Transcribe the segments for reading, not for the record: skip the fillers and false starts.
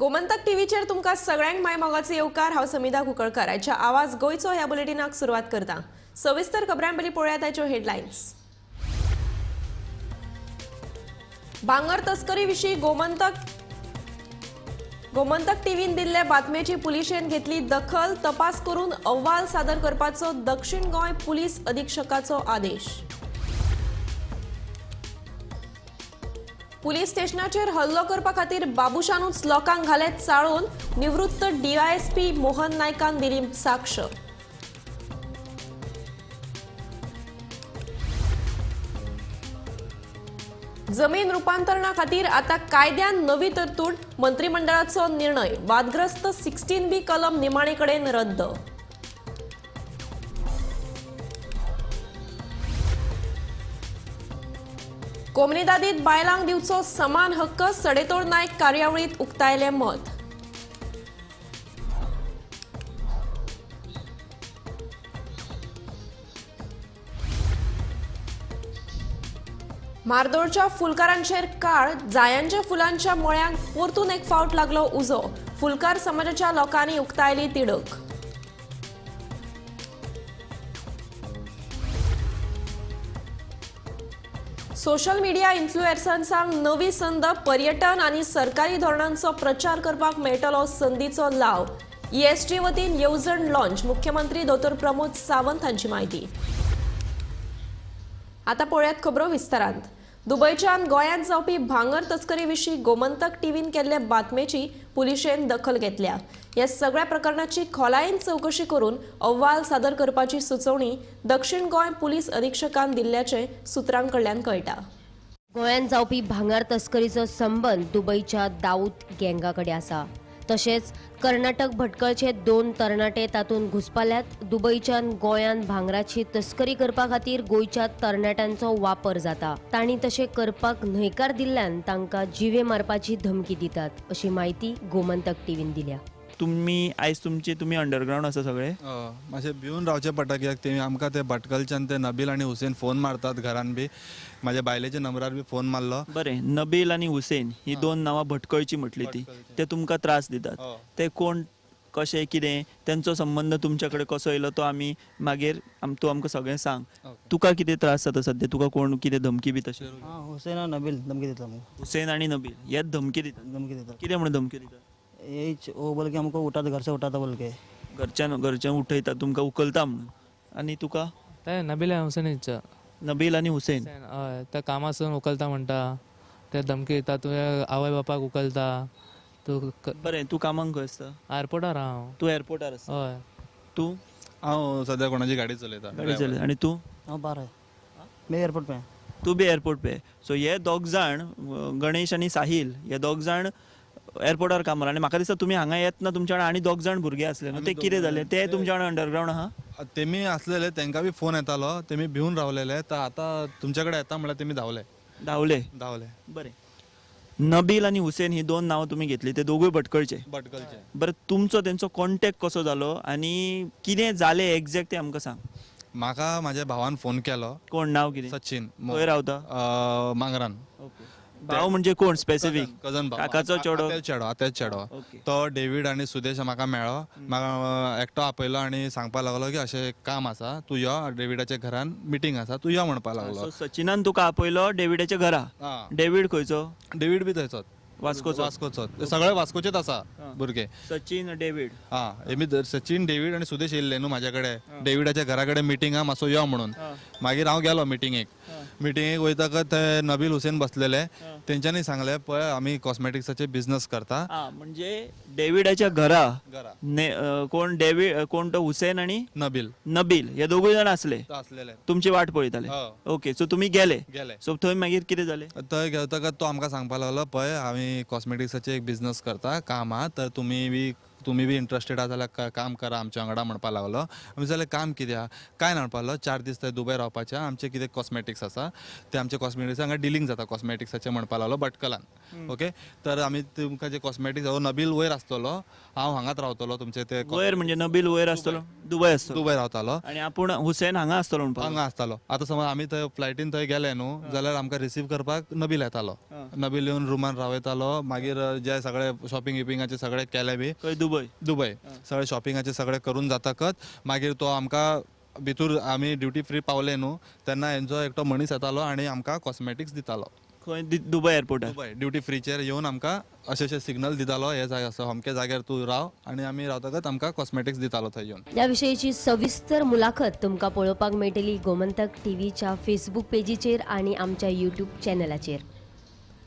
गोमंतक टीव्हीचेर तुमकां सगळ्यांक माय मोगाचो येवकार. हांव समिधा कुंकळकर. आयच्या आवाज गोंयचो ह्या बुलेटिनाक सुरवात करता. सविस्तर खबरां पयलीं पळोवया ताच्यो हेडलायन्स. भांगर तस्करी विशीं गोमंतक गोमंतक टीव्हीन दिल्ले बातमेची पुलिशेन घेतली दखल. तपास करून अहवाल सादर करपाचो दक्षिण गोंय पुलीस अधीक्षकाचो आदेश. पुलीस स्टेशनाचेर हल्लो करपा खातीर बाबुशानूच लोकांक घाले चाळोवन. निवृत्त डीआयएसपी मोहन नायकान दिली साक्ष. जमीन रुपांतरणा खातीर आता कायद्यान नवी तरतूद. मंत्रिमंडळाचो निर्णय. वादग्रस्त 16B कलम निमाणे कडेन रद्द. कोमनिदादीत बायलांक दिवचो समान हक्क. सडेतोड नायक कार्यावळीत उक्तायलें मत. मार्दोळच्या फुलकारांचेर काळ. जायांच्या फुलांच्या मळ्यांक परतून एक फावट लागलो उजो. फुलकार समाजाच्या लोकांनी उक्तायली तिडक. सोशल मिडिया इन्फ्लुएन्सर्सांक नवी संद. पर्यटन आनी सरकारी धोरणांचो प्रचार करपाक मेळटलो संदीचो लाव. ईएसजी वतीन येवजण लॉन्च. मुख्यमंत्री दोतोर प्रमोद सावंत हांची म्हायती. आता पळयात खबरो विस्तारांत. दुबयच्यान गोंयांत जावपी भांगर तस्करी विशीं गोमंतक टीव्हीन केल्ले बातमेची पुलिशेन दखल घेतल्या. ह्या सगळ्या प्रकरणाची खोलायेन चवकशी करून अहवाल सादर करपाची सुचोवणी दक्षिण गोंय पुलीस अधीक्षकान दिल्ल्याचें सुत्रां कडल्यान कळटा. गोंयांत जावपी भांगर तस्करीचो संबंद दुबयच्या दाऊद गँगा कडेन आसा. तशेंच कर्नाटक भटकळचे 2 तरणाटे तातूंत घुसपाल्यात. दुबयच्यान गोंयांत भांगराची तस्करी करपा खातीर गोंयच्या तरणाट्यांचो वापर जाता. तांणी तशें करपाक न्हयकार दिल्ल्यान तांकां जिवे मारपाची धमकी दितात अशी म्हायती गोमंतक टीव्हीन दिल्या. तुम्ही आयज तुमचे तुमी अंडरग्रावंड आसा सगळे? मातशें भिवन रावचें पडटा कित्याक ते आमकां ते भटकलच्यान ते नबील आनी हुसेन फोन मारतात घरान बी. म्हाज्या बायलेच्या नंबरार बी फोन मारलो. बरें, नबील आनी हुसेन ही 2 नांवां भटकळची म्हटली ती, ते तुमकां त्रास दितात. ते कोण कशें कितें तेंचो संबंद तुमच्या कडेन कसो येयलो तो आमी मागीर तूं आमकां सगळें सांग. तुका कितें त्रास जाता सद्या? तुका कोण कितें धमकी बी तशें? हुसेन आनी नबील धमकी दिता. हुसेन आनी नबील हे धमकी दितात? धमकी दितात. कितें म्हणून धमकी दितात? यही वो बोल के हमको उठाता, घर से उठाता बोल के. घरच्यान उठयता तुमकां, उखलता म्हणून. आनी तुका? ते नबील आनी हुसेन. नबील आनी हुसेन. हय, ते कामासून उखलता म्हणटा, ते धमकी दिता, तुवें आवय बापाक उखलता तूं. बरें, तूं कामाक खंय आसता? एअरपोर्टार हांव. तूं एअरपोर्टार आसता? हय. तूं? हांव सद्या कोणाची गाडी चलयता. गाडी चलयता. आनी तूं? हांव बार आहे, मी एअरपोर्ट पे. तूं बी एअरपोर्ट पे. सो हे दोग जाण, गणेश आनी साहील, हे दोग जाण एअरपोर्टार कामार. आनी म्हाका दिसता तुमी हांगा येतना तुमच्या वांगडा आनी 2 जाण भुरगे आसले न्हू, ते कितें जाले? ते तुमच्या वांगडा अंडरग्रावंड आहा? तेमी आसलेले, तेंकां बी फोन येतालो, तेमी भिवन रावलेले. तर आतां तुमच्या कडेन येता म्हणल्यार तेमी धांवले. धांवले? धांवले. बरें, नबील आनी हुसेन ही 2 नांवां तुमी घेतली, ते दोगूय भटकळचे? भटकळचे. बरें, तुमचो तेंचो कॉन्टेक्ट कसो जालो आनी कितें जालें एग्जॅक्ट तें आमकां सांग. म्हाका म्हाज्या भावान फोन केलो. कोण? नांव कितें? सचिन. खंय रावता? मांगरान. भाव म्हणजे कोण स्पेसिफीक? कजन भाव. काकाचो चेडो? चेडो, आत्याचो चेडो. तो डेवीड आनी सुदेश म्हाका मेळ्ळो. म्हाका एकटो आपयलो आनी सांगपाक लागलो की अशें काम आसा, तूं यो, डेविडाच्या घरान मिटींग आसा, तूं यो म्हणपाक लागलो. सचिनान तुका आपयलो डेविडाच्या घरा? डेवीड खंयचो? डेवीड बी थंयचोच, वास्कोचो. वास्कोचो. सगळे वास्कोचेच आसा भुरगे. सचिन, डेवीड. हां, हेमी सचिन, डेवीड आनी सुदेश येयल्ले न्हू म्हाज्या कडेन. डेविडाच्या घरा कडेन मिटींग आहा, मातसो यो म्हणून. मागीर हांव गेलो मिटिंगेक. मिटिंगेक वयतकच ते नबील हुसेन बसलेले, तेंच्यांनी सांगलें पळय आमी कॉस्मेटिक्साचे बिझनस करता. म्हणजे डेविडाच्या घरा कोण डेवीड, कोण तो हुसेन आनी नबील. नबील हे दोगूय जाण आसले, आसलेले, तुमची वाट पळयताले. ओके, सो तुमी गेले? गेले. सो थंय मागीर कितें जालें? थंय गेलतकच तो आमकां सांगपाक लागलो पळय आमी कॉस्मेटिक्साचे एक बिझनस करता, काम आहा, तर तुमी बी तुमी बी इंट्रस्टेड आसा जाल्यार काम करा आमच्या वांगडा म्हणपाक लागलो. आमी जाल्यार काम कितें आहा काय ना म्हणपाक लागलो, 4 दीस थंय दुबय रावपाचें, आमचें कितें कॉस्मेटिक्स आसा ते आमचे कॉस्मेटिक्स हांगा डिलींग जाता कॉस्मेटिक्साचें म्हणपाक लागलो भटकलान. ओके, तर आमी तुमकां जे कॉस्मेटिक्स, नबील वयर आसतलो, हांव हांगाच रावतलो तुमचे ते वयर म्हणजे नबील वयर आसतलो, दुबय आसतलो, दुबय रावतालो आनी आपूण हुसेन हांगा आसतलो म्हणपाक, हांगा आसतालो. आतां समज आमी थंय फ्लायटीन थंय गेले न्हू जाल्यार आमकां रिसीव करपाक नबील येतालो, नबील येवन रुमान रावयतालो. मागीर जे सगळे शॉपिंग बिपिंगाचे सगळे केले बी खंय दुबय, दुबय सगळे शॉपिंगाचे सगळे करून जातकच मागीर तो आमकां भितूर आमी ड्युटी फ्री पावले न्हू तेन्ना हेंचो एकटो मनीस येतालो आनी आमकां कॉस्मेटिक्स दितालो. खंय? दुबय एअरपोर्टार, दुबय ड्युटी फ्रीचेर येवन आमकां अशे अशे सिग्नल दितालो, हे जागे आसा अमके जाग्यार तूं राव, आनी आमी रावतकच आमकां कॉस्मेटिक्स दितालो थंय येवन. ह्या विशयीची सविस्तर मुलाखत तुमकां पळोवपाक मेळटली गोमंतक टीव्हीच्या फेसबूक पेजीचेर आनी आमच्या यूट्यूब चॅनलाचेर.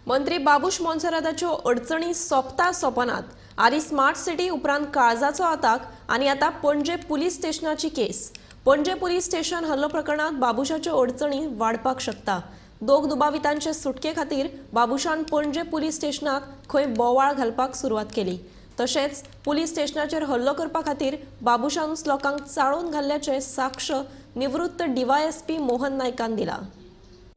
मंत्री बाबूश मोन्सेराताच्यो अडचणी सोंपता सोंपनात. आदी स्मार्ट सिटी, उपरांत काळजाचो आताक आनी आतां पणजे पुलीस स्टेशनाची केस. पणजे पुलीस स्टेशन हल्लो प्रकरणांत बाबूशाच्यो अडचणी वाडपाक शकता. दोग दुबावितांचे सुटके खातीर बाबूशान पणजे पुलीस स्टेशनाक खंय बोवाळ घालपाक सुरवात केली. तशेंच पुलीस स्टेशनाचेर हल्लो करपा खातीर बाबूशानूच लोकांक चाळोवन घाल्ल्याचें साक्ष निवृत्त DYSP Mohan नायकान दिला.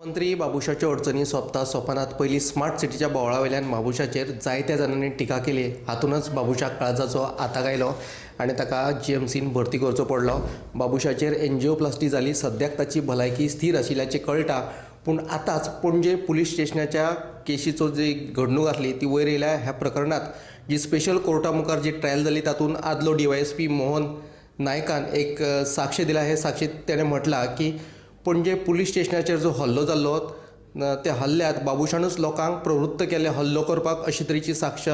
मंत्री बाबूशाच्यो अडचणी सोंपता सोंपनात. पयलीं स्मार्ट सिटीच्या बोवाळा वयल्यान बाबूशाचेर जायत्या जाणांनी टिका केली. हातूंतच बाबूशाक काळजाचो आताक आयलो आनी ताका GMCन भरती करचो पडलो. बाबूशाचेर एन्जिओप्लास्टी जाली. सद्याक ताची भलायकी स्थीर आशिल्ल्याचें कळटा, पूण आतांच पणजे पुलीस स्टेशनाच्या केशीचो जी घडणूक आसली ती वयर येयल्या. ह्या प्रकरणांत जी स्पेशल कोर्टा मुखार जी ट्रायल जाली तातूंत आदलो DYSP Mohan नायकान एक साक्ष दिला. हे साक्षीत तेणें म्हटलां की पणजे पुलीस स्टेशनाचेर जो हल्लो जाल्लो त्या हल्ल्यांत बाबूशानूच लोकांक प्रवृत्त केले हल्लो करपाक, अशे तरेची साक्ष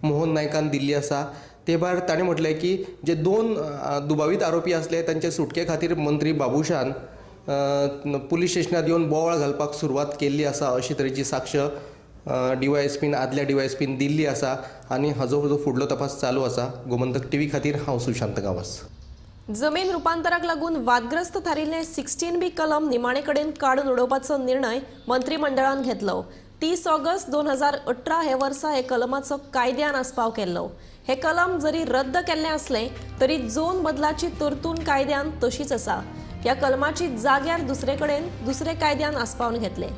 मोहन नायकान दिल्ली आसा. ते भायर ताणें म्हटलें की जे 2 दुबावीत आरोपी आसले तांचे सुटके खातीर मंत्री बाबूशान पुलीस स्टेशनांत येवन बोवाळ घालपाक सुरवात केल्ली आसा, अशे तरेची साक्ष DYSPन आदल्या DYSPन दिल्ली आसा आनी हाजो जो फुडलो तपास चालू आसा. गोमंतक टीव्ही खातीर हांव सुशांत गांवस. जमीन रुपांतराक लागून वादग्रस्त थारिल्लें 16B कलम निमाणे कडेन काडून उडोवपाचो निर्णय मंत्रिमंडळान घेतलो. 30 ऑगस्ट 2018 हे वर्सा हे कलमाचो कायद्यान आस्पाव केल्लो. हे कलम जरी रद्द केल्लें आसलें तरी झोन बदलाची तरतूद कायद्यान तशीच आसा. ह्या कलमाची जाग्यार दुसरे कडेन दुसरे कायद्यान आस्पावन घेतले.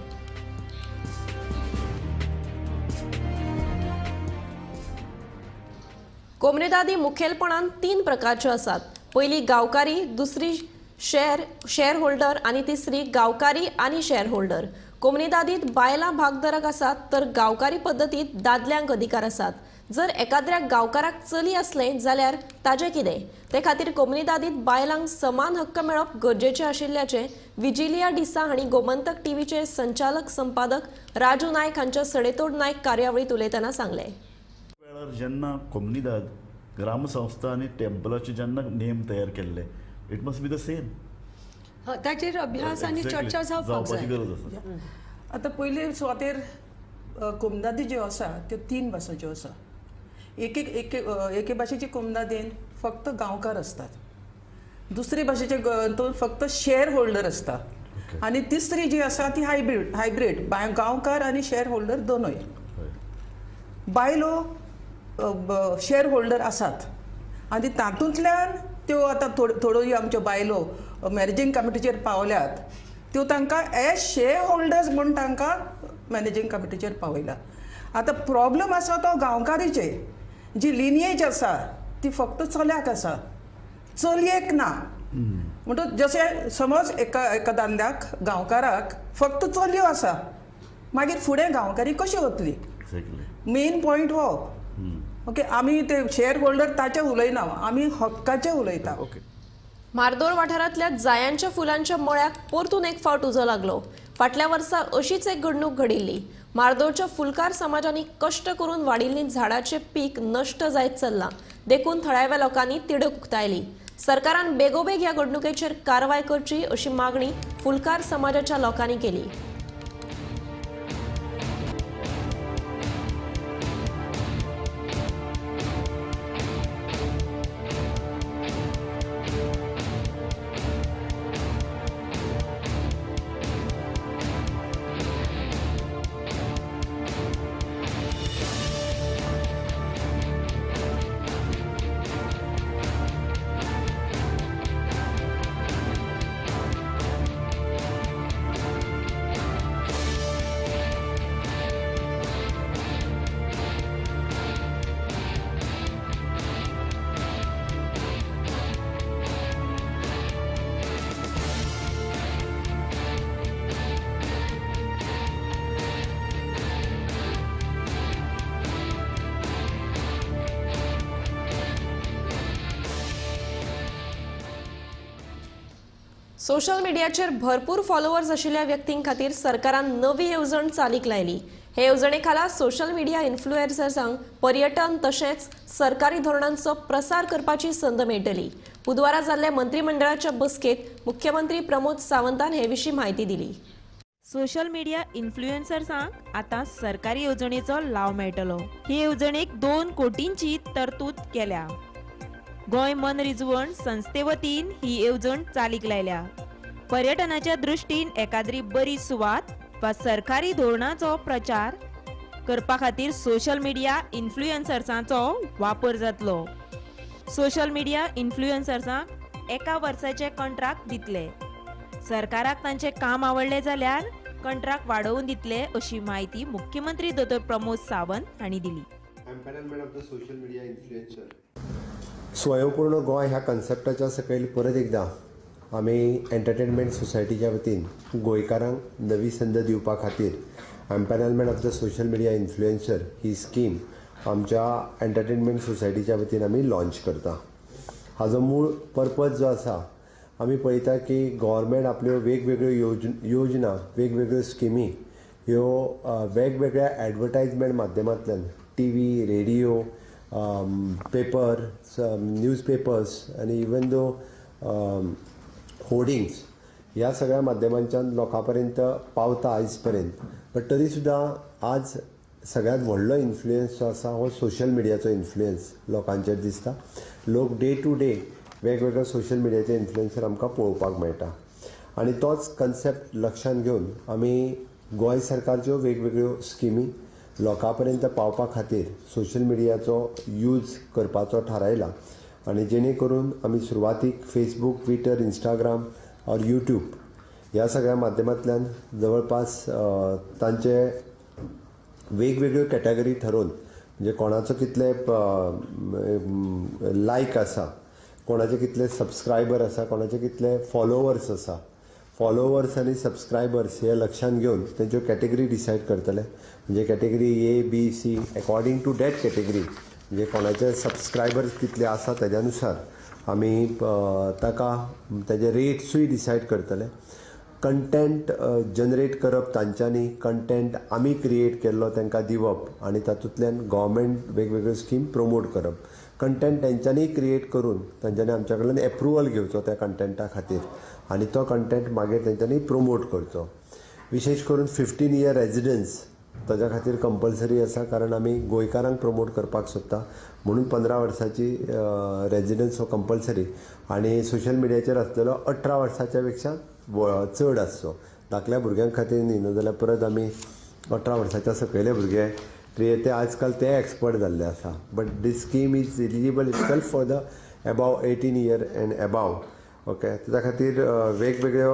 कोमुनिदादी मुखेलपणान 3 प्रकारच्यो आसात. पयली गांवकारी, दुसरी शेअर होल्डर आनी तिसरी गांवकारी आनी शेअर होल्डर. कोमुनिदादीत बायलां भागधारक आसात तर गांवकारी पद्दतींत दादल्यांक अधिकार आसात. जर एकाद्र्या गांवकाराक चली आसलें जाल्यार ताजें कितें? ते खातीर कोमुनिदादीत बायलांक समान हक्क मेळप गरजेचें आशिल्ल्याचें विजिलिया डिसा हांणी गोमंतक टीव्हीचे संचालक संपादक राजू नायक हांच्या सडेतोड नायक कार्यावळींत उलयतना सांगलें. वेळार जेन्ना कोमुनिदाद ग्रामसंस्था आनी टेम्पलाचे जेन्ना नेम तयार केल्ले, it must be the same. ताचेर अभ्यास आनी चर्चा जावपाक जाय. गरज आसा. आतां पयले सुवातेर कोमुनिदादी ज्यो आसा त्यो 3 भासांच्यो आसा. एक एक एके भाशेची कोमुनिदादीन फक्त गांवकार आसतात, दुसरे भाशेचे हितून फक्त शेअर होल्डर आसता आनी तिसरी जी आसा ती हायब्रीड, हायब्रीड गांवकार आनी शेअर होल्डर दोनूय. बायलो शेअर होल्डर आसात आनी तातूंतल्यान त्यो आतां थोड्यो आमच्यो बायलो मॅनेजींग कमिटीचेर पावल्यात, त्यो तांकां एज शेअर होल्डर्स म्हूण तांकां मॅनेजींग कमिटीचेर पावयला. आतां प्रॉब्लम आसा तो गांवकारीचे, जी लिनिएज आसा ती फक्त चल्याक आसा, चलयेक ना. म्हणटकच जशें समज एका एका दादल्याक गांवकाराक फक्त चलयो आसा, मागीर फुडें गांवकारी कशी वतली? मेन पॉयंट हो. ओके, आमी ते शेअर होल्डर ताचे उलयना, आमी हक्काचे उलयता. मार्दोळ वाठारांतल्या जायांच्या फुलांच्या मळ्याक परतून एक फावट उजो लागलो. फाटल्या वर्सा अशीच एक घडणूक घडिल्ली. मार्दोळच्या फुलकार समाजांनी कश्ट करून वाडिल्लीं झाडाचें पीक नश्ट जायत चल्लां, देखून थळाव्या लोकांनी तिडक उक्तायली. सरकारान बेगोबेग ह्या घडणुकेचेर कारवाय करची अशी मागणी फुलकार समाजाच्या लोकांनी केली. सोशल मिडियाचेर भरपूर फॉलोवर्स आशिल्ल्या व्यक्तीं खातीर सरकारान नवी येवजण चालीक लायली. हे येवजणे खाला सोशल मिडिया इन्फ्लुएन्सर्सांक पर्यटन तशेंच सरकारी धोरणांचो प्रसार करपाची संद मेळटली. बुधवारा जाल्ल्या मंत्रिमंडळाच्या बसकेत मुख्यमंत्री प्रमोद सावंतान हे विशीं म्हायती दिली. सोशल मिडिया इन्फ्लुएन्सर्सांक आतां सरकारी येवजणेचो लाव मेळटलो. हे येवजणेक 2 कोटींची तरतूद केल्या. गोंय मनरिजवण संस्थे वतीन ही येवजण चालीक लायल्या. पर्यटनाच्या दृश्टीन एकाद्री बरी सुवात वा सरकारी धोरणाचो प्रचार करपा खातीर सोशल मिडिया इन्फ्लुएन्सर्सांचो वापर जातलो. सोशल मिडिया इन्फ्लुएन्सर्सांक 1 वर्साचे कंट्राक्ट दितले. सरकाराक तांचें काम आवडलें जाल्यार कंट्राक्ट वाडोवन दितले अशी म्हायती मुख्यमंत्री दोतोर प्रमोद सावंत हांणी दिली. स्वयंपूर्ण गोंय ह्या कन्सेप्टाच्या सकयल परत एकदां आमी एंटरटेनमेंट सोसायटीच्या वतीन गोंयकारांक नवी संद दिवपा खातीर empanelment of the social media influencer he scheme आमच्या एंटरटेनमेंट सोसायटीच्या वतीन आमी लॉन्च करता. हाजो मूळ पर्पज जो आसा, आमी पळयता की गव्हर्मेंट आपल्यो वेगवेगळ्यो योजना, वेगवेगळ्यो स्किमी ह्यो वेगवेगळ्या एडवर्टायजमेंट माध्यमांतल्यान T V, radio, paper, newspapers आनी इवन दो होर्डिंग्स ह्या सगळ्या माध्यमांच्यान लोकां पर्यंत पावता आयज पर्यंत. बट तरी सुद्दां आज सगळ्यांत व्हडलो इन्फ्लुयन्स जो आसा हो सोशल मिडियाचो इन्फ्लुयन्स लोकांचेर दिसता. लोक डे टू डे वेगवेगळ्या सोशल मिडियाचे इन्फ्लुयन्सर आमकां पळोवपाक मेळटा आनी तोच कन्सेप्ट लक्षांत घेवन आमी गोंय सरकारच्यो वेगवेगळ्यो स्किमी लोकां पर्यंत पावपा खातीर सोशल मिडियाचो यूज करपाचो थारायला आनी जेणे करून आमी सुरवातीक फेसबूक, ट्विटर, इंस्टाग्राम और यूट्यूब ह्या सगळ्या माध्यमांतल्यान जवळपास तांचे वेगवेगळ्यो कॅटेगरी ठरोवन म्हणजे कोणाचो कितले लायक आसा, कोणाचे कितले सबस्क्रायबर आसा, कोणाचे कितले फॉलोवर्स आसा, फॉलोवर्स आनी सबस्क्रायबर्स हे लक्षांत घेवन तेंच्यो कॅटेगरी डिसायड करतले. म्हणजे category A, B, C according to that category, म्हणजे कोणाचे सबस्क्रायबर्स कितले आसा तेज्या नुसार आमी ताका तेजे रेट्सूय डिसायड करतले. कंटेंट जनरेट करप तांच्यांनी, कंटेंट आमी क्रिएट केल्लो तांकां दिवप आनी तातूंतल्यान गव्हर्मेंट वेगवेगळ्यो स्कीम प्रमोट करप. कंटेंट तेंच्यांनी क्रिएट करून तांच्यांनी आमच्या कडल्यान एप्रुवल घेवचो त्या कंटेंटा खातीर आनी तो कंटेंट मागीर तेंच्यांनी प्रमोट करचो. विशेश करून 15 इयर रेजिडन्स ताज्या खातीर कंपल्सरी आसा, कारण आमी गोंयकारांक प्रमोट करपाक सोदता म्हणून 15 वर्साची रेजिडन्स हो कंपल्सरी आनी सोशल मिडियाचेर आसलेलो 18 वर्साच्या पेक्षा चड आसचो. धाकल्या भुरग्यां खातीर न्ही, नाजाल्यार परत आमी 18 वर्साच्या सकयले भुरगे ते आजकाल ते एक्सपर्ट जाल्ले आसा. But this scheme is eligible itself for the above 18 year and above. Okay, ताच्या खातीर वेगवेगळ्यो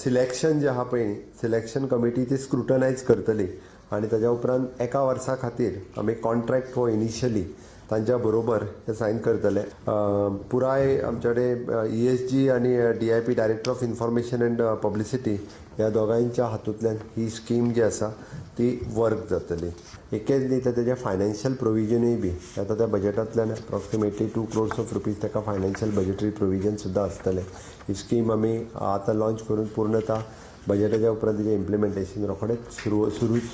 सिलेक्शन जें आहा पळय न्ही, सिलेक्शन कमिटी ती स्क्रुटनायज करतली आनी ताज्या उपरांत 1 वर्सा खातीर आमी कॉन्ट्रॅक्ट हो इनिशियली तांच्या बरोबर हे सायन करतले. पुराय आमचे कडेन ESG आनी DIP, director of information and publicity, ह्या दोगांयच्या हातूंतल्यान ही स्कीम जी आसा ती वर्क जातली. एकेच न्ही तर तेजें फायनान्शियल प्रोविजनूय बी आतां त्या बजेटांतल्यान अप्रॉक्सिमेटली 2 crores of rupees ताका फायनान्शियल बजेटरी प्रोविजन सुद्दां आसतलें. ही स्कीम आमी आतां लॉंच करून पूर्णता बजेटाच्या उपरांत तेजें इम्प्लिमेंटेशन रोखडेंच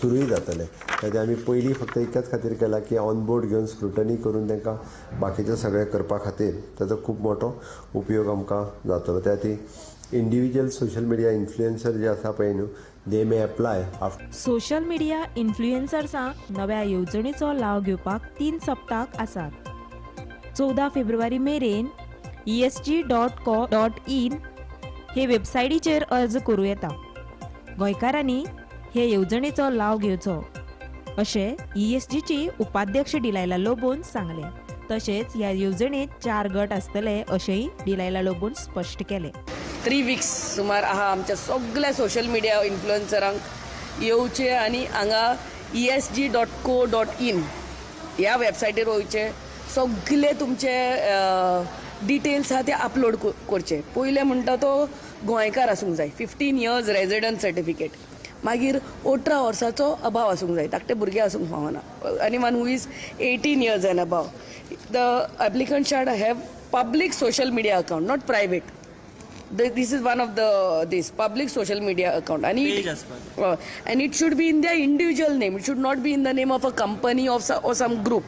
सुरूय जातलें. तेजें आमी पयलीं फक्त एकाच खातीर केलां की ऑन बोर्ड घेवन स्क्रुटनी करून तांकां बाकीचें सगळें करपा खातीर ताजो खूब मोठो उपयोग आमकां जातलो. त्या खातीर इंडिविज्युअल सोशल मिडिया इन्फ्लुएन्सर जे आसा पळय न्हू, they may apply after. Social media इन्फ्लुएन्सर्सांक नव्या येवजणेचो लाव घेवपाक 3 सप्तक आसात. 14 फेब्रुवारी मेरेन esg.co.in हे वेबसायटीचेर अर्ज करूं येता. गोंयकारांनी हे येवजणेचो लाव घेवचो अशें ESGची उपाध्यक्ष डिलायला लोबोन सांगलें. तशेंच ह्या येवजणेंत 4 गट आसतले अशेंय डिलायला लोबोन स्पश्ट केलें. 3 वीक्स सुमार आहा आमच्या सगळ्या सोशल मिडिया इन्फ्लुएन्सरांक येवचे आनी हांगा esg.co.in ह्या वेबसायटीर वयचे, सगळे तुमचे डिटेल्स आहा ते अपलोड करचे. पयलें म्हणटा तो गोंयकार आसूंक जाय, 15 इयर्स रेजिडंट सर्टिफिकेट, मागीर 18 वर्साचो अभाव आसूंक जाय, धाकटे भुरगे आसूंक फावना. Anyone who is 18 years and above. The applicant should have public social media account, not private. This is one of the this public social media account and it should be in their individual name. It should not be in the name of a company or some group.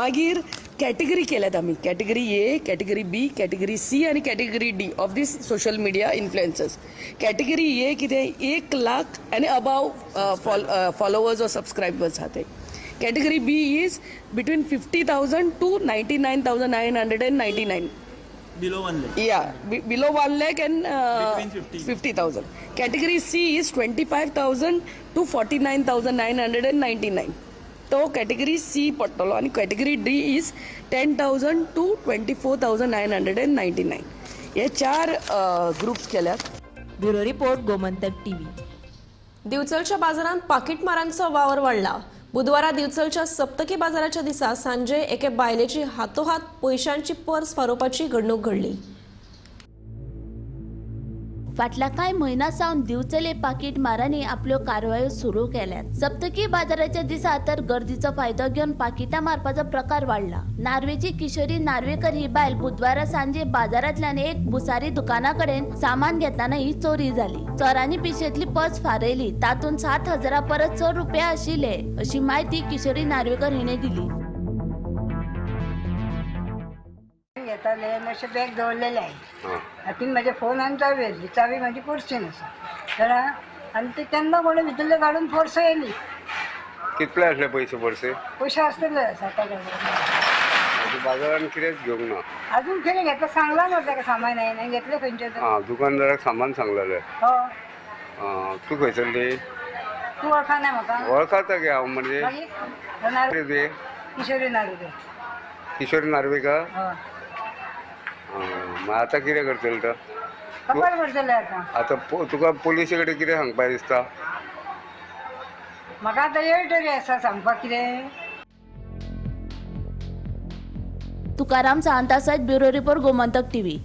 मागीर category केल्यात आमी, category A, category B, category C आनी category D of this social media influencers. Category A कितें 1 लाख आनी above followers or subscribers आहा ते. Category B is between 50,000 to 99,999. Below 1 lakh. Yeah, below 1 lakh and 50,000. Category C is 25,000 to 49,999. तो category C पडटलो. आनी category D is 10,000 to 24,999. हे 4 groups केल्यात. Bureau report, Gomantak TV. दिवचलच्या बाजारांत पाकिटमारांचो वावर वाडला. बुधवारा दिवचलच्या सप्तकी बाजाराच्या दिसा सांजे एके बायलेची हातोहात पयशांची पर्स फारोवपाची घडणूक घडली. फाटल्या कांय म्हयन्या सावन दिवचले पाकिटमारांनी आपल्यो कारवायो सुरू केल्यात. सप्तकी बाजाराच्या दिसा तर गर्दीचो फायदो घेवन पाकिटां मारपाचो प्रकार वाडला. नार्वेची किशोरी नार्वेकर ही बायल बुधवारा सांजे बाजारांतल्यान एक भुसारी दुकाना कडेन सामान घेतना ही चोरी जाली. चोरांनी पिशेंतली पर्स फारयली, तातूंत 7,000 परस चड रुपया आशिल्ले अशी म्हायती किशोरी नार्वेकर हिणे दिली. येताले मातशें बॅग दवरलेलें हांवें, हातीन म्हाजे फोन आनी चावी आसली, चावी म्हाजी पर्सीन आसा जाणा, आनी ते तेन्ना कोणें भितरले काडून पर्स येयली. कितले आसले पयशे पर्से? पयशे आसतले 7,000. बाजारान कितेंच घेवंक ना अजून? कितें घेतलं सांगलां न्हू ताका, सामान हांवें घेतलें खंयचें. आं, दुकानदाराक सामान सांगलेलें. हय. तूं खंयसरली? तूं वळखना म्हाका? वळखता गे हांव. म्हणजे किशोरी नार्वेकर. किशोरी नार्वेकर? हय. मग आतां कितें करतले तर? खबर करतले आतां. आतां तुका पोलिसे कडेन कितें सांगपाक दिसता? म्हाका आतां येळ तरी आसा सांगपाक कितें. तुकाराम सावंता सयत bureau report, Gomantak TV.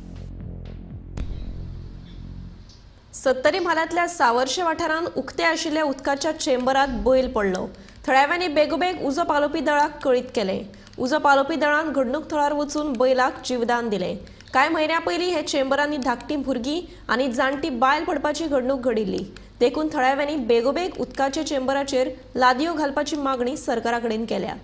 Sattari म्हालांतल्या सावर्शे वाठारांत उक्ते आशिल्ल्या उदकाच्या चेंबरात बैल पडलो. थळाव्यांनी बेगोबेग उजो पालोवपी दळाक कळीत केलें. उजो पालोवपी दळान घडणूक थळार वचून बैलाक जीवदान दिलें. कांय म्हयन्या पयलीं हे चेंबरांनी धाकटी भुरगीं आनी जाणटी बायल पडपाची घडणूक घडिल्ली. देखून थळाव्यांनी बेगोबेग उदकाच्या चेंबराचेर लादयो घालपाची मागणी सरकारा कडेन केल्या.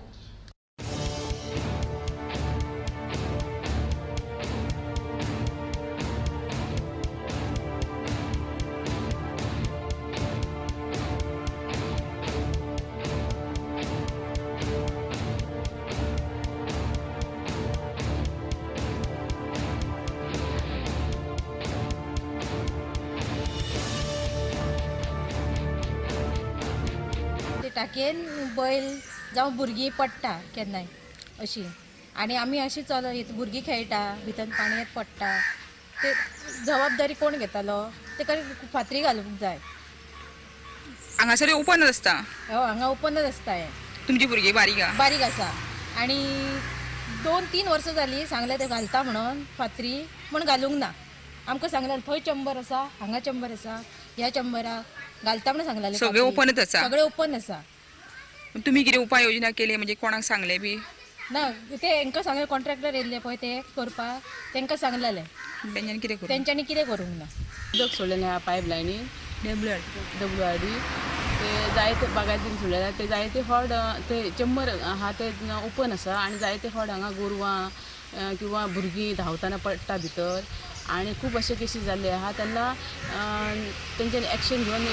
टाकयेन बैल जावं भुरगीं पडटा केन्नाय अशी, आनी आमी अशी चल भुरगीं खेळटा भितर पाणयेंत पडटा, ते जबाबदारी कोण घेतलो? तेका फातरी घालूंक जाय. हांगासर ओपनच आसता? हय, हांगा ओपनच आसता. हें तुमची भुरगीं बारीक आहा? बारीक आसा आनी 2-3 वर्सां जालीं सांगलें ते घालता म्हणून फातरी, पूण घालूंक ना. आमकां सांगलें थंय चंबर आसा, हांगा चंबर आसा, ह्या चंबराक घालता म्हणून सांगलें. सगळें ओपनच आसा? सगळें ओपन आसा. तुमी कितें उपाय योजना केली म्हणजे कोणाक सांगलें बी ना? ते हांकां सांगलें, कॉन्ट्रॅक्टर येयल्ले पळय ते करपाक, तांकां सांगलेलें. तेंच्यांनी कितें करूं? तेंच्यांनी कितें करूंक ना. उदक सोडलें ना पायप लायनीन, WRD ते जायते बागायतीन सोडलेले, ते जायते फावट ते चंबर आहा ते ओपन आसा आनी जायते फावट हांगा गोरवां किंवा भुरगीं धांवतना पडटा भितर आनी खूब अशे केसी जाल्ले आहा. तेन्ना तेंच्यांनी एक्शन घेवन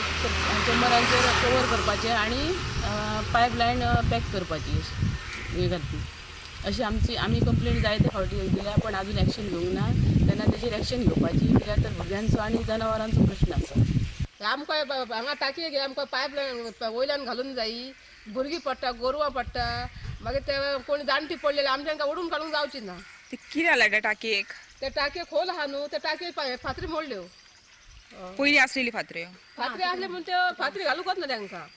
चंबरांचेर कवर करपाचें आनी पायप लायन पॅक करपाची हें घालपी अशी आमची आमी कंप्लेन जायते फावटी दिल्या, पण अजून एक्शन घेवंक ना. तेन्ना तेजेर एक्शन घेवपाची, कित्याक तर भुरग्यांचो आनी जनावरांचो प्रश्न आसा. आमकां हांगा टाकये घे, आमकां पायप लायन वयल्यान घालून जायी, भुरगीं पडटा, गोरवां पडटा, मागीर ते कोण जाणटी पडलेले आमच्या ओडून काडूंक जावची ना. ते कितें जालां त्या टाकयेक? ते टाकये खोल आहा न्हू, ते टाकये फातरी मोडल्यो. पयलीं आसलेली फातऱ्यो? फातरी आसले म्हूण त्यो फातरी घालूंकच ना तांकां.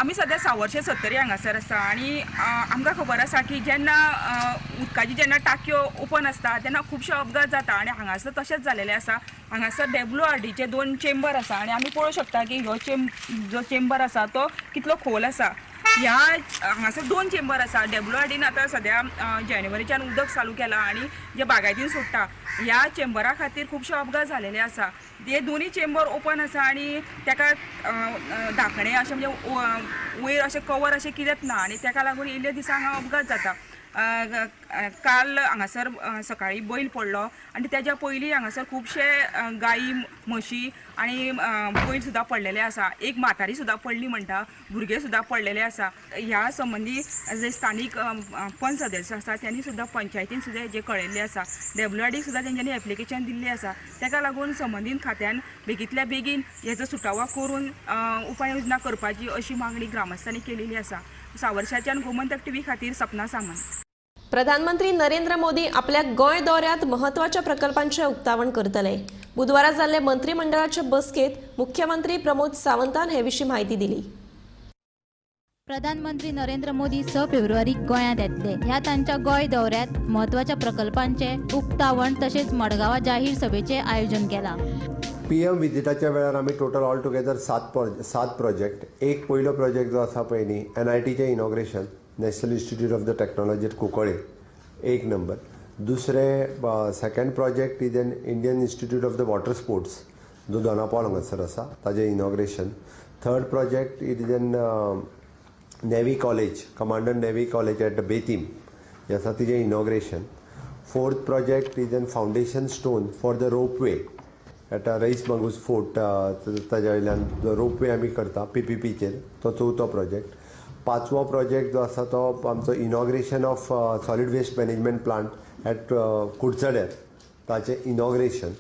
आमी सद्या सावर्शे सत्तरी हांगासर आसा आनी आमकां खबर आसा की जेन्ना उदकाची जेन्ना टाकयो ओपन आसता तेन्ना खुबशे अपघात जाता आनी हांगासर तशेंच जालेलें आसा. हांगासर WRDचे 2 चेंबर आसा आनी आमी पळोवंक शकता की ह्यो जो चेंबर आसा तो कितलो खोल आसा. ह्या हांगासर 2 चेंबर आसा. WRDन आतां सद्या जानेवारीच्यान उदक चालू केलां आनी जे बागायतीन सोडटा ह्या चेंबरा खातीर खुबशे अपघात जालेले आसा. हे दोनूय चेंबर ओपन आसा आनी ताका धाकणें अशें म्हणजे वयर अशें कवर अशें कितेंच ना आनी ताका लागून इल्ले दिसा हांगा अपघात जाता. काल हांगासर सकाळी बैल पडलो आनी तेज्या पयलीं हांगासर खुबशे गायी म्हशी आनी बैल सुद्दां पडलेले आसा. एक म्हातारी सुद्दां पडली म्हणटा, भुरगे सुद्दां पडलेले आसा. ह्या संबंदी जे स्थानीक पंच सदस्य आसा त्यांनी सुद्दां पंचायतीन सुद्दां हेजें कळयल्लें आसा. WRDक सुद्दां तेंच्यांनी एप्लिकेशन दिल्लें आसा. ताका लागून संबंदीत खात्यान बेगींतल्या बेगीन हेजो सुटावो करून उपाय योजना करपाची अशी मागणी ग्रामस्थांनी केलेली आसा. सावर्शाच्यान गोमंतक टीव्ही खातीर सपना सामंत. प्रधानमंत्री नरेंद्र मोदी आपल्या गोंय दौऱ्यात महत्वाच्या प्रकल्पांचे उक्तावण करतले. बुधवारा जाल्ले मंत्रिमंडळाचे बसकेत मुख्यमंत्री प्रमोद सावंतान हे विशीं माहिती दिली. प्रधानमंत्री नरेंद्र मोदी 6 फेब्रुवारीक गोंयांत येतले. ह्या तांच्या गोंय दौऱ्यात महत्वाच्या प्रकल्पांचे उक्तावण तशेंच मडगांवां जाहीर सभेचें आयोजन केलां. PM विजिटाच्या वेळार आमी टोटल ऑल टुगेदर 7 प्रोजेक्ट. एक पयलो प्रोजेक्ट जो आसा पळय न्ही NITचें inauguration, National Institute of the Technology at Cuncolim, एक नंबर. दुसरें second project is an Indian Institute of the Water Sports जो दोनापावल हांगासर आसा ताजें inauguration. Third project it is an Navy College, Commandant Navy College at Betim हें आसा तिजें inauguration. Fourth project is an foundation stone for the ropeway at Reis Magos Fort, ताज्या वयल्यान जो रोपवे आमी करता PPPचेर, तो चवथो प्रोजेक्ट. पांचवो प्रोजेक्ट जो आसा तो आमचो inauguration of solid waste management plant at कुडचड्यार ताचें इनॉग्रेशन.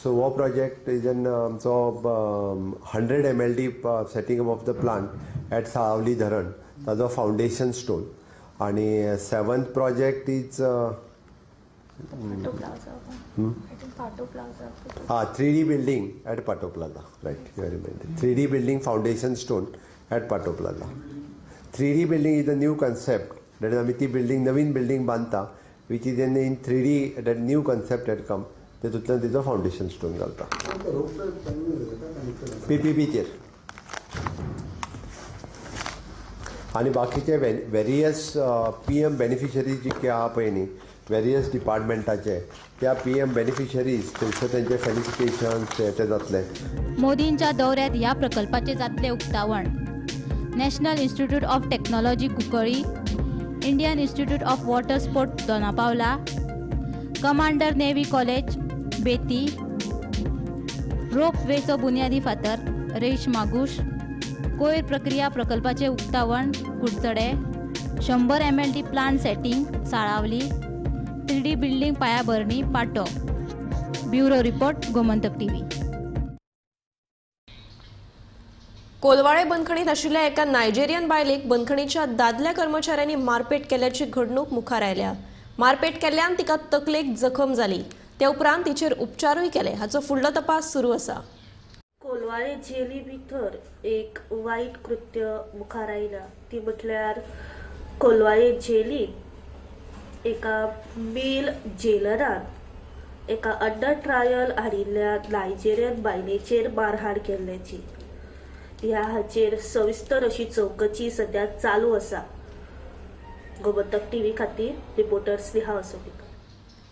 सो हो प्रोजेक्ट is an आमचो 100 MLD setting up of the plant at Salaulim धरण ताजो फावंडेशन स्टोन. आनी सेवन्थ प्रोजेक्ट is हां 3D building at Patto Plaza, right, you are reminded. 3D building foundation stone at Patto Plaza. 3D building is a new concept. That is आमी ती building नवीन building बांदता which is in 3D, that new concept had come, तेतूंतल्यान तिचो foundation stone घालता PPPचेर. आनी बाकीचे various PM beneficiaries जे आहा पळय न्ही वेरियस डिपार्टमेंटाचे, त्या PM beneficiaries थंयसर तेंचे फेलिसिटेशन्स ते जातले. मोदींच्या दौऱ्यात ह्या प्रकल्पाचें जातलें उक्तावण. National Institute of Technology Cuncolim, Indian Institute of Water Sport Dona Paula, Commander Navy College Betim, रोपवेचो बुन्यादी फातर रेश मागूश, कोयर प्रक्रिया प्रकल्पाचें उक्तावण कुडचडे, 100 MLD plant setting Salaulim, 3D building पायाभरणी Patto. Bureau report, Gomantak TV. Colvale बंदखणीत आशिल्ल्या एका नायजेरियन बायलेक बंदखणीच्या दादल्या कर्मचाऱ्यांनी मारपेट केल्याची घडणूक मुखार आयल्या. मारपेट केल्ल्यान तिका तकलेक जखम जाली. ते उपरांत तिचेर उपचारूय केले. हाचो फुडलो तपास सुरू आसा. कोलवाळे जेली भितर एक वायट कृत्य मुखार आयला ती म्हटल्यार कोलवाळे जेलीन एका मेल जेलरान एका अंडर ट्रायल हाडिल्ल्या नायजेरियन बायलेचेर मारहाण केल्ल्याची. ह्या हाचेर सविस्तर अशी चवकशी सध्या चालू आसा. गोमंतक टीव्ही खातीर रिपोर्टर स्नेहा असोलीकर.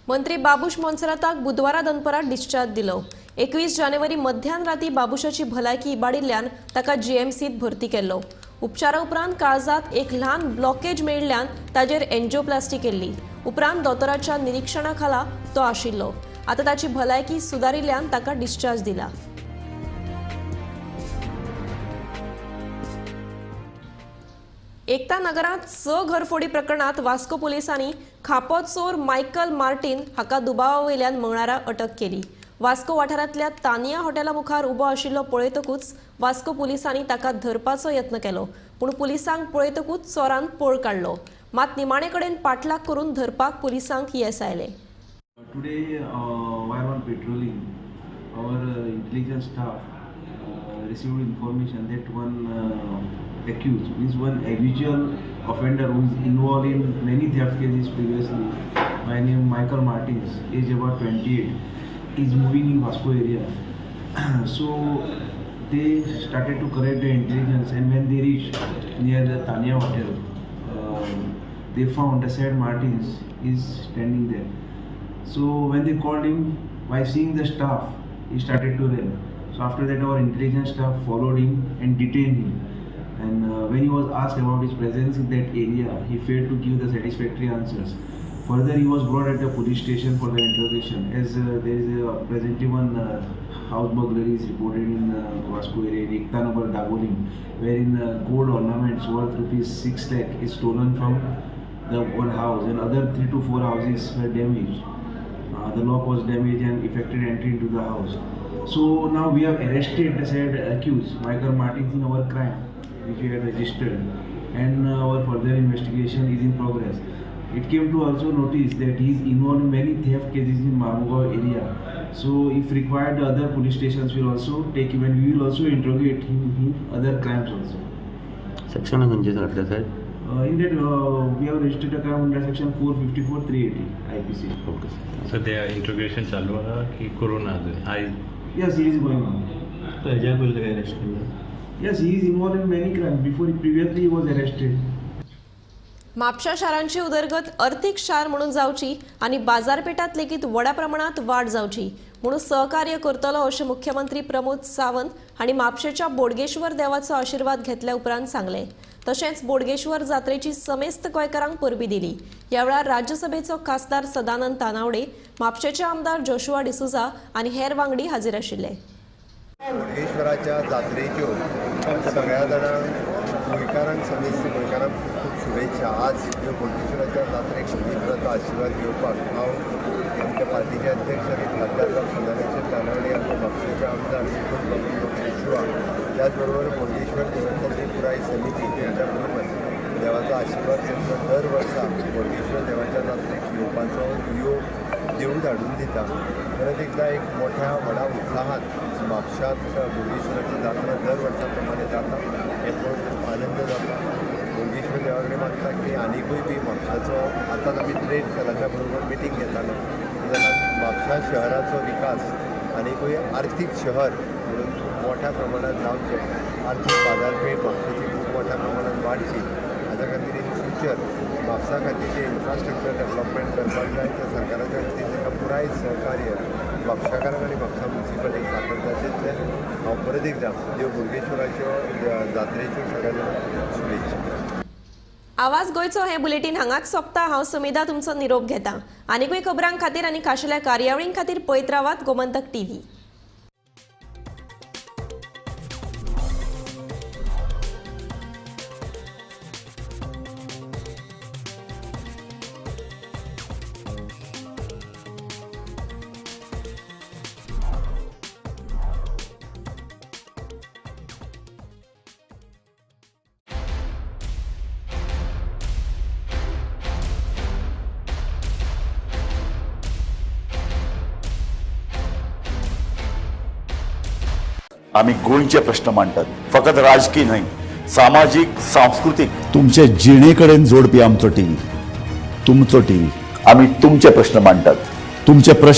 मंत्री बाबूश मोन्सेराताक बुधवारा दनपरां डिस्चार्ज दिलो. 21 जानेवारी मध्यान राती बाबूशाची भलायकी इबाडिल्ल्यान ताका जीएमसीत भरती केल्लो. उपचारा उपरांत काळजात एक ल्हान ब्लॉकेज मेळिल्ल्यान ताजेर एन्जियोप्लास्टी केल्ली. उपरांत दोतोराच्या निरीक्षणा खाला तो आशिल्लो. आतां ताची भलायकी सुदारिल्ल्यान ताका डिस्चार्ज दिला. एकता नगरांत 6 घरफोडी प्रकरणात वास्को पोलिसांनी खापो चोर मायकल मार्टीन हाका दुबावा वयल्यान मंगळारा अटक केली. वास्को वाठारांतल्या तानिया हॉटेला मुखार उबो आशिल्लो पळयतकूच वास्को पोलिसांनी ताका धरपाचो यत्न केलो, पूण पुलिसांक पळयतकूच चोरान पळ काडलो. मात निमाणे कडेन पाठलाग करून धरपाक पुलिसांक येस आयलें. Today, while on patrolling, our intelligence staff received information that one accused, means one habitual offender who is involved in many theft cases previously, by name Michael Martins, age about 28, is moving in Vasco area. So they started to collect the intelligence, and when they reached near the Tanya Hotel, they found the said Martins is standing there. So when they called him, by seeing the staff, he started to run. So after that, our intelligence staff followed him and detained him. And when he was asked about his presence in that area, he failed to give the satisfactory answers. Further, he was brought at the police station for the interrogation, as there is a presently one house burglary is reported in Vasco area in Ekta Nagar, Dabolim, wherein gold ornaments worth rupees 6 lakh is stolen from the one house, and other 3 to 4 houses were damaged. The lock was damaged and effected entry into the house. So now we have arrested the said accused, Michael Martins, in our crime, which we had registered, and our further investigation is in progress. It came to also notice that he is involved in many theft cases in Marmugao area. So if required, other police stations will also take him, and we will also interrogate him in other crimes also. Section खंयचे घातले साहेब? In that we have registered a crime under section 454 380 IPC. Okay. सध्या interrogation चालू आहा की करूं ना अजून? आयज Yes, he is going on. तो हेज्या पयलीं काय अरेस्ट केल्लो? Yes, he is involved in many crimes. Before previously he was arrested. म्हापशा शारांची उदरगत अर्थीक शार म्हणून जावची आनी बाजारपेठात लेगीत व्हडा प्रमाणात वाड जावची म्हणून सहकार्य करतलो अशें मुख्यमंत्री प्रमोद सावंत हांणी म्हापशेच्या बोडगेश्वर देवाचो आशिर्वाद घेतल्या उपरांत सांगलें. तशेंच बोडगेश्वर जात्रेची समेस्त गोंयकारांक परबी दिली. ह्या वेळार राज्यसभेचो खासदार सदानंद तानावडे, म्हापशेचे आमदार जोशुआ डिसोझा आनी हेर वांगडी हाजीर आशिल्ले. बोडगेश्वराच्या जात्रेच्यो सगळ्या जाणांक गोंयकारांक, समेस्त गोंयकारांक खूब शुभेच्छा. आज ह्यो बोडगेश्वराच्या जात्रेक बोडगेश्वराचो आशिर्वाद घेवपाक हांव आमच्या पार्टीचे अध्यक्ष आनी खासदार बाब सदानंद तानावडे, आमच्या म्हापशेचे आमदार बाबू जोशुआ, त्याचबरोबर बोडगेश्वर देवस्थानची पुराय समिती यांच्या बरोबर देवाचो आशिर्वाद घेवन दर वर्सा बोडगेश्वर देवाच्या जात्रेक येवपाचो योग देव धाडून दिता. परत एकदा एक मोठ्या व्हडा उत्साहात म्हापशांत बोडगेश्वराची जात्रा दर वर्सा प्रमाणे जाता हें पळोवन खूब आनंद जाता. बोडगेश्वर देवा कडेन मागता की आनिकूय बी म्हापशाचो, आतांच आमी ट्रेड सेलाच्या बरोबर मिटींग घेतालो जाल्यार म्हापशा शहराचो विकास आनिकूय आर्थीक शहर म्हणून खूब मोठ्या प्रमाणात जावचें, आर्थीक बाजारपेठ म्हापशेची खूब मोठ्या प्रमाणात वाडची, हाज्या खातीर इन फ्युचर म्हापसा खातीर जें इन्फ्रास्ट्रक्चर डेवलपमेंट करपाक जाय त्या सरकाराच्या वतीन ताका पुराय सहकार्य म्हापशाकारांक आनी म्हापसा म्युनिसिपालिटीक सातत्याचें हांव परत एकदां देव बोडगेश्वराच्यो जात्रेच्यो सगळ्या जाणांक शुभेच्छा. आवाज गोंयचो हें बुलेटीन हांगाच सोंपता. हांव सुमेधा तुमचो निरोप घेता. आनीकूय खबरां खातीर आनी खाशेल्या कार्यावळीं खातीर पळयत रावात गोमंतक टीव्ही. आमी गोंयचे प्रश्न मांडटात, फकत राजकीय न्हय, सामाजीक, सांस्कृतीक, तुमचे जिणे कडेन जोडपी आमचो टीव्ही, तुमचो टीव्ही. आमी तुमचे प्रश्न मांडटात, तुमचे प्रश्न